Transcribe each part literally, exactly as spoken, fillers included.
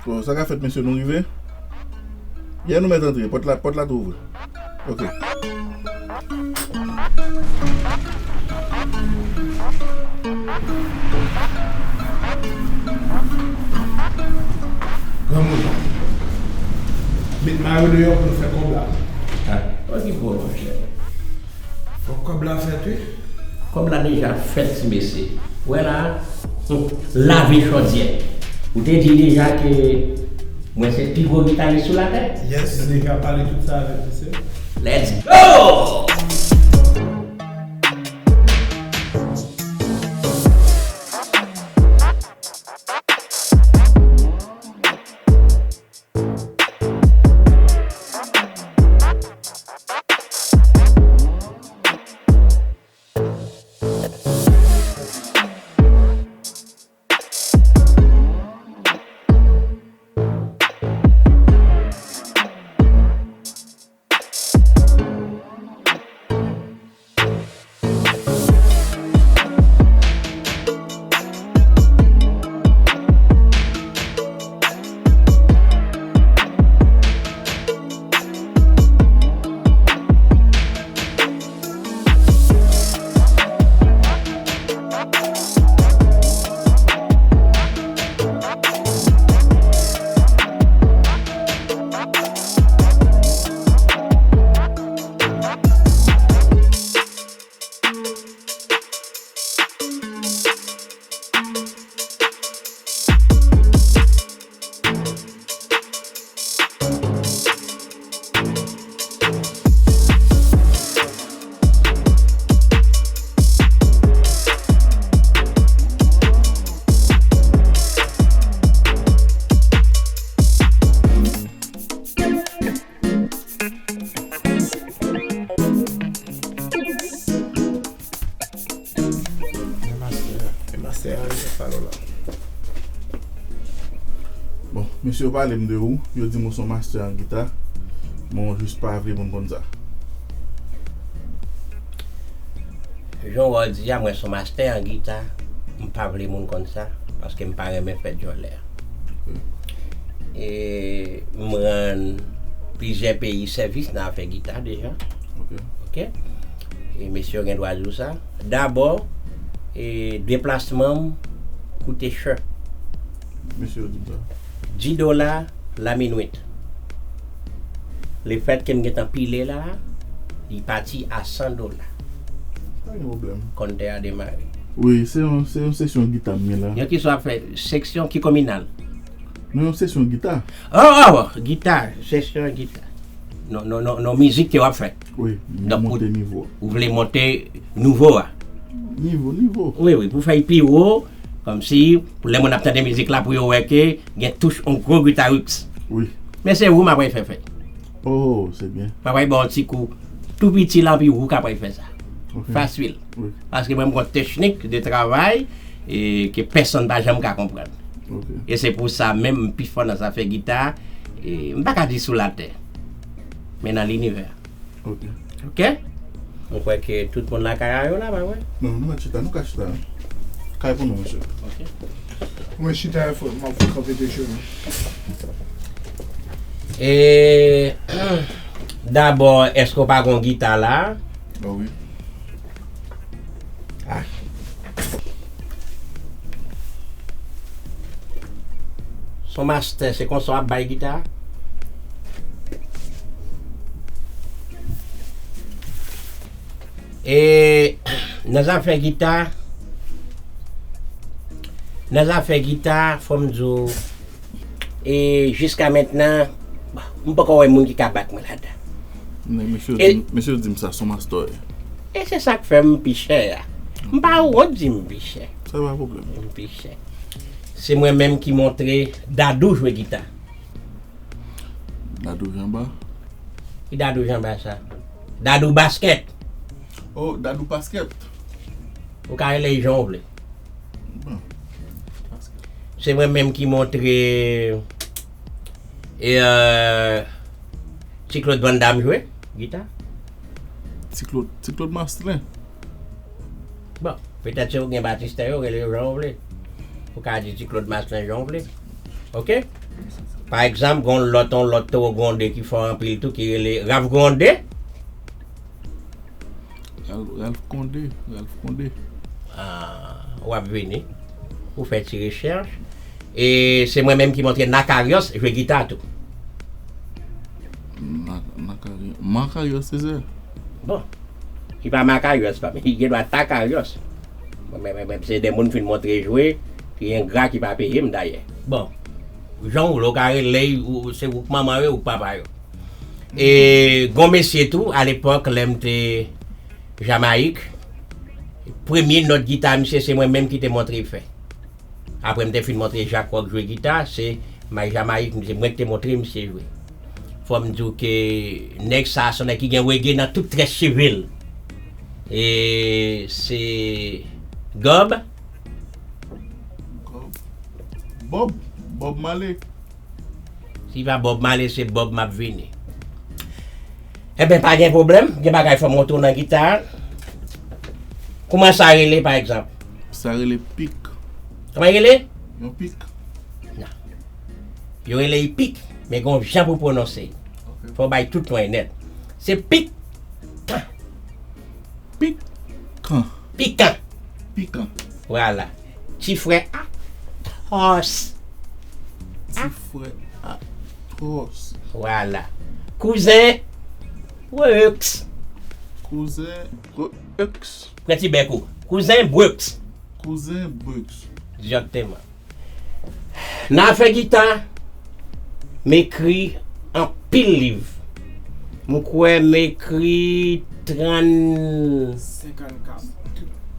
Bon, sa ka fèt, mesye, nou rive? Yè nou mèt antre, pòt la, pòt la tou ouvri. Ok. Granmoun, met mayo deyò pou nou fè kòb la. Ah, pa gen pwoblèm, monchè. Fòk kòb la fèt, wi. Kòb la deja fèt, ti mesye. Ou wè la, hmm, lave chòdyè. Ou te di deja ke mwen se pi gwo gitaris sou latè? Yes, nou deja pale tout sa avèk misye. Let's go! Men mastè, men mastè a, li nan salon la. Bon, mesye yo pale m de ou, yo di m ou se yon mastè an gita, men w jis pa vle moun konn sa. Jan w di a, mwen se yon mastè an gita, m pa vle moun konn sa, paske m pa renmen fè djòlè. Ok. E m rann plizyè peyi sèvis nan afè gita deja. Ok. Ok. E mesye yo gen dwa di w sa. Dabò, e deplasman m koute chè. Mesye yo di m sa. Dis dola laminwit. Lefètke m gentan pile la, li pati a san dola. Pa gen pwoblèm. Kòntè a demare. Wi, se yon, se yon sesyon gita m gen la. Yon ki sa w ap fè? Seksyon ki kominal? Non, yon sesyon gita. Oh, oh, oh, gita, sesyon gita. Non, non, non, non, mizik ke w ap fè. Wi, m ap monte nivo. Ou vle monte nivo a. Nivo, nivo. Wi, wi, pou fè l pi wo, kòmsi, pou lè moun ap tande mizik la, pou yo wè ke gen touch yon gwo gitaris. Wi. Men se ou m ap fè fè. Oh, se byen. M ap ba w ti kou tou piti la, pi ou k ap fè sa. Ok. Fasil. Wi. Paske mwen, m gon teknik de travay, e ke pèsonn pa janm ka konprann. Ok. E se pou sa menm, m pi fò nan zafè gita, e m pa ka di sou latè, men nan linivè. Ok. Ok? Mwen kwè ke tout moun lakay a yo la, pa vre? Non, nou mèt chita, nou ka chita. Kay pou nou, mesye. Ok. Mwen chita, fò, m ap fè kanpe de cheve. E, dabò, èske w pa gon gita la? Bon, wi. Ah. Son mastè, se konsa w ap bay gita? E nan zafè gita, nan zafè gita, fò m di w, e jiska mentnan, m poko wè moun ki ka bat mwen ladan. Men mesye yo di m, mesye yo di m sa, se yon mastè. E se sa k fè m pi chè a. M pa wont di m pi chè. Sa pa pwoblèm. M pi chè. Se mwen menm ki montre Dadou jwe gita. Dadou Janba. Ki Dadou Janba sa? Dadou Baskèt. Oh, Dadou Baskèt. Ou ka rele l jan w vle. Bon. Baskèt. Se mwen menm ki montre e, euh, Ti Claude Van Damme jwe gita. Ti Claude, Ti Claude Maslin. Bon, petèt se ou gen batistè yo, rele yo jan w vle. Ou ka di Ti Claude Maslin jan w vle. Oke? Pa egzanp, gon lòt, on lòt Toro Gwonde ki fò anpil tou, ki rele Ralph Gwonde. Ralph, Ralph Condé, Ralph Condé. Ah, w ap vini. Ou fè ti rechèch. E se mwen menm ki montre Nakarios jwe gita tou. Na-, Nakari-, Makarios Césaire. Bon. Li pa Makarios, pa, li gen dwa Takarios. Bon, men, men, men, se de moun fin montre jwe, ki engra ki pa peye m dayè. Bon. Jan w vle, ou ka rele l, ou, se ou k manman yo, ou k papa yo. E gon mesye tou, alepòk, lè m te Jamayik, premye nòt gita misye, se mwen menm ki te montre l fè. Apre m te fin montre Jak Wòk jwe gita, se may Jamayik, se mwen ki te montre misye jwe. Fò m di w ke nèg sa, se yon nèg ki gen reggae nan tout trè cheve l. E se Gob. Bob, Bob Marley. Si pa Bob Marley, se Bob m ap vini. Enben, pa gen pwoblèm, gen bagay fò m montre w nan gita a. Kouman sa rele, pa egzanp? Sa rele pik. Kouman rele? Yon pik. Yo rele l pik, men gen yon jan pou pwononse l. Ok. Fò w bay tout non nèt. Se pik. Pikan. Pikan. Pikan. Vwala. Ti frè Atos. Ti frè Atos. Vwala. Kouzen Brooks. Kouzen Brooks. Pran ti bèk ou. Kouzen Brooks. Kouzen Brooks. Egzakteman. Nan afè gita, m ekri anpil liv. M kwè m ekri trant, senkannkat.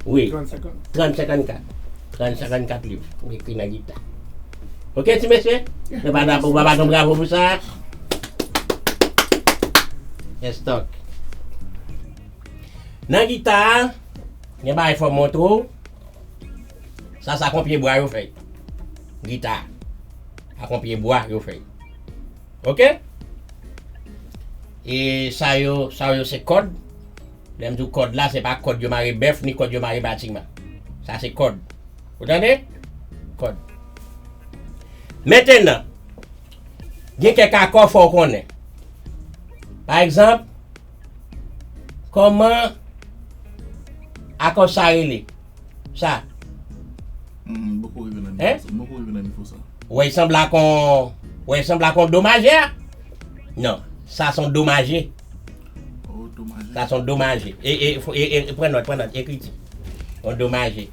Wi, Trant senkannkat. Trant senkannkat. Trant senkannkat liv m ekri nan gita. Oke, ti mesye? Nou pa ta, nou pa bat yon bravo pou sa? Estòk. Nan gita a, gen bagay fò m montre w. Sa, sa kon pye bwa yo fè. Gita. Sa kon pye bwa yo fè. Oke? E sa yo, sa yo se kòd. Lè m di w kòd la, se pa kòd yo mare bèf, ni kòd yo mare batiman. Sa se kòd. Ou tande? Kòd. Mentenan, gen kèk akò fò w konnen. Pa egzanp, kòman akò sa rele? Sa. Hmm, boko rive nan nivo Hein? Sa. Boko rive nan nivo sa. Wè, sanble ak on, wè, sanble ak on do majè? Non, sa se on do maje. Oh, do maje. Sa se on do maje. E, e, e, e, pran nòt, pran nòt, ekriti. On do maje.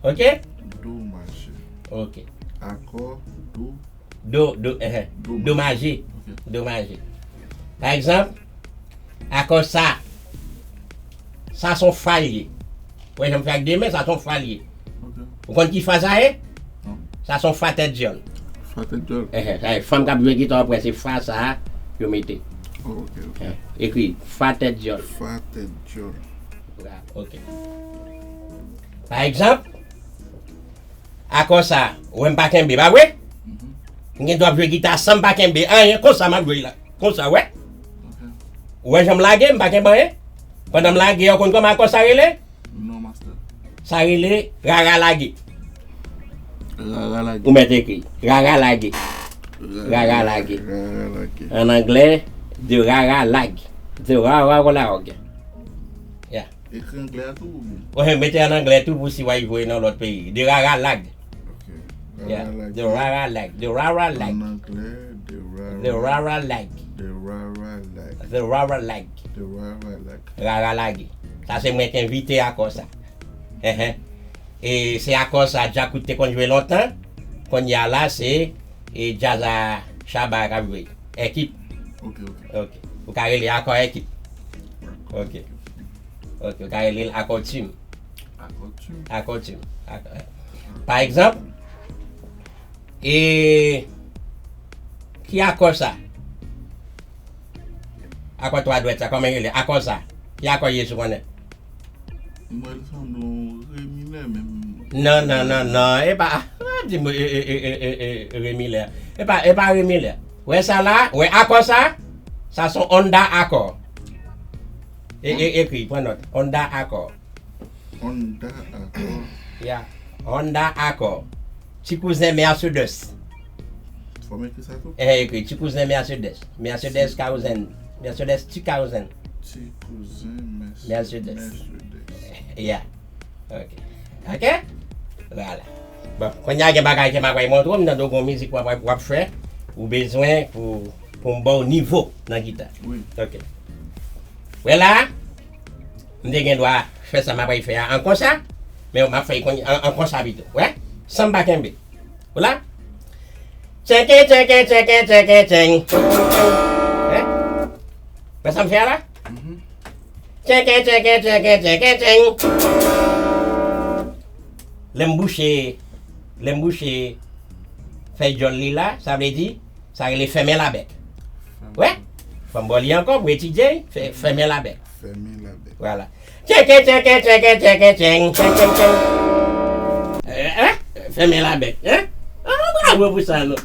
Oke? Do maje. Oke. Akò, do. Do, do, eh, eh. Do Do maje. Ok. Do maje. Pa egzanp, akò sa. Sa se on fa l ye. Wè, jan m fè ak de men, sa se on fa l ye. Ok. Ou konn ki fa sa ye? Non. Sa se on fa tèt dyòl. Fa tèt dyòl. Eh, eh, sa e fanm k ap jwe gita, w ap wè se fa sa a yo mete. Oh, ok, ok. Eh, ekri fa tèt dyòl. Fa tèt dyòl. Bra, oke. Pa egzanp, akò sa, wè m pa kenbe, pa vre? Mhm. M gen dwa ap jwe gita san m pa kenbe anyen, konsa m ap jwe la. Konsa, wè? Ok. Ou wè jan m lage, m pa kenbe anyen? Pandan m lage, ou konn kòman akò sa rele? Non, master. Sa rele rara lage. Rara lage. Ou mèt ekri. Rara lage. Rara lage. Rara lage. An anglè, the rara lag. The rara lag. Yeah. Ekri anglè a tou oubyen? Ou mete an anglè tou pou si w al jwe nan lòt peyi. The rara lag. Ok. Yeah. Rara lage. The rara lag. The rara lag. An anglè, the rara. The rara lag. The rara lag. The rara lag. The rara lag. Rara lage. Sa se mwen ki envite akò sa. Ehe. E se akò sa Djakout te konn jwe lontan. Kounye a la, se e djaz a Shabba k ap jwe. Ekip. Ok, ok. Ok. Ou ka rele akò ekip. Ok. Ok. Ou ka rele l akò tim. Akò tim. Akò tim. Akò. Pa egzanp, e ki akò sa? Akò twa dwèt sa, kòman l rele? Akò sa. Ki akò ye sou konnen? M wè l sanble yon reminè menm. Non, non, non, non. E pa, di m, e, e, e, e, e, e, remilè. E pa, e pa remilè. Wè sa la? Wè akò sa? Sa se yon Honda Accord. E, e, ekri, pran nòt. Honda Accord. Honda Accord. Ya. Honda Accord. Ti kouzen Mercedes. Fò m ekri sa tou? Eh, ekri ti kouzen Mercedes. Mercedes kouzen. Mercedes ti kouzen. Ti kouzen Mercedes. Mercedes. Ya. Ok. Ok? Vwala. Bon, kounye a gen bagay ke m ap pral montre w, m tande w gon mizik w ap, w ap fè, ou bezwen pou, pou m ba w nivo nan gita. Wi. Ok. Wè la, m te gen dwa fè sa m ap pral fè a an konsa, men m ap fè l konn an, an konsa pito. Wè? San m pa kenbe. Ou la? Tchenken, tchenken, tchenken, tchenken, tcheng. Hein? Wè sa m fè a la? Mhm. Tchenken, tchenken, tchenken, tchenken, tcheng. Lè m bouche, lè m bouche fèy djòl li la, sa vle di, sa rele fèmen labèk. Wè? Fò m ba w li ankò pou etidye, fè, fèmen labèk. Fèmen labèk. Vwala. Tchenken, tchenken, tchenken, tchenken, tcheng, tcheng, tcheng. Eh, eh? Fèmen labèk, eh? Ah, bravo pou sa, non?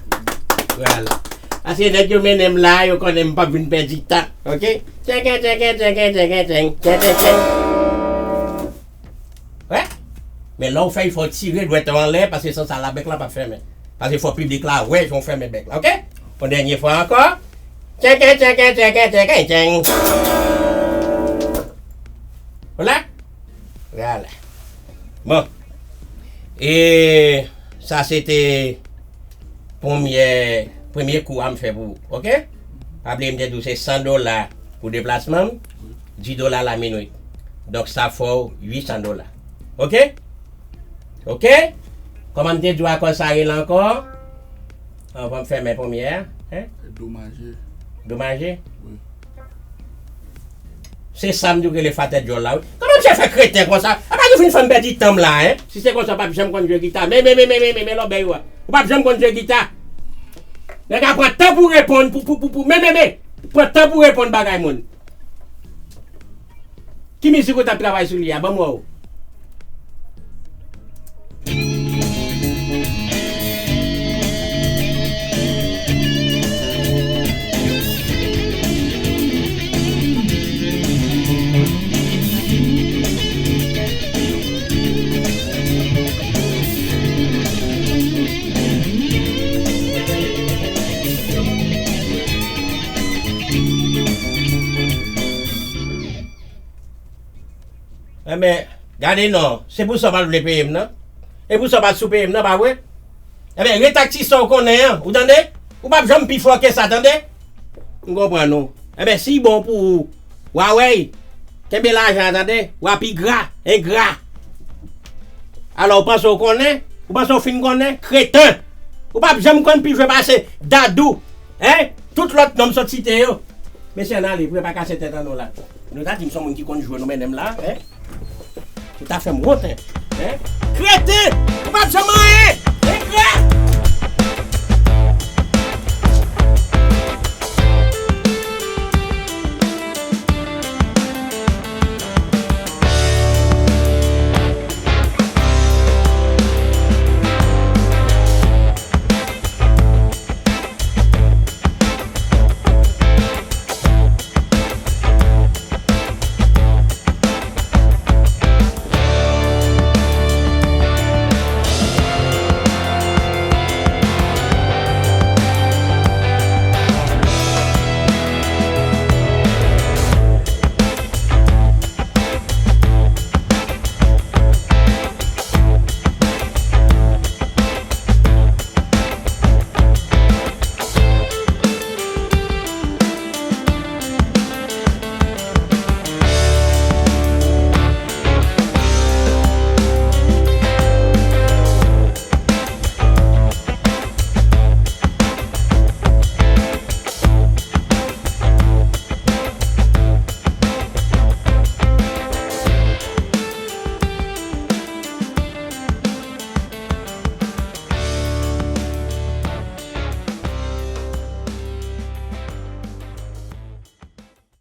Vwala. Paske nèg yo mennen m la, yo konnen m p ap vin pèdi tan, ok? Tchenken, tchenken, tchenken, tchenken, tcheng, tcheng, tcheng. Wè? Men lè w fè l, fò w tire dwèt ou anlè, paske san sa, labèk la p ap fèmen. Paske fò piblik la wè jan w fèmen bèk la, ok? Yon dènye fwa ankò. Tchenken, tchenken, tchenken, tchenken, tcheng. Ou la? Vwala. Bon. E sa se te premye, premye kou a m fè pou ou, ok? Pa bliye m te di w se san dola pou deplasman m, dis dola la minit. Donk sa fè w uit san dola. Ok? Ok? Kòman m te di w akò sa rele ankò? Anvan m fèmen premye a, hein? Domaje. Domaje? Wi. Se sa m di w rele fatè djòl la, wi. Kòman misye fè kreten konsa? Apa nou fin fè m pèdi tan m la, hein? Si se konsa, w p ap janm konn jwe gita. Men, men, men, men, men, men, men lòbèy ou a. Ou p ap janm konn jwe gita. Nèg la pran tan pou reponn, pou, pou, pou, pou, men, men, men. Pran tan pou reponn bagay moun. Ki mizik ou t ap travay sou li a? Ban m wè w. Enben, gade non, se pou sa w pa t vle peye m nan. E pou sa w pa t sou peye m nan, pa vre? Enben, ret ak ti sa w konnen an, ou tande? Ou p ap janm pi fò ke sa, tande? M konprann ou. Enben, si bon pou ou, w a wè, kenbe lajan an, tande? W a pi gra, engra. Alò, ou panse w konnen? Ou panse w fin konnen? Kreten! Ou p ap janm konn pi jwe pase Dadou, hein? Tout lòt non m sot site yo. Mesye, ann ale, pou yo pa kase tèt an nou la. Nou ta di m se yon moun ki konn jwe, nou mennen m la, hein? Ou ta fè m wont, hein? Kreten! Ou p ap janm anyen!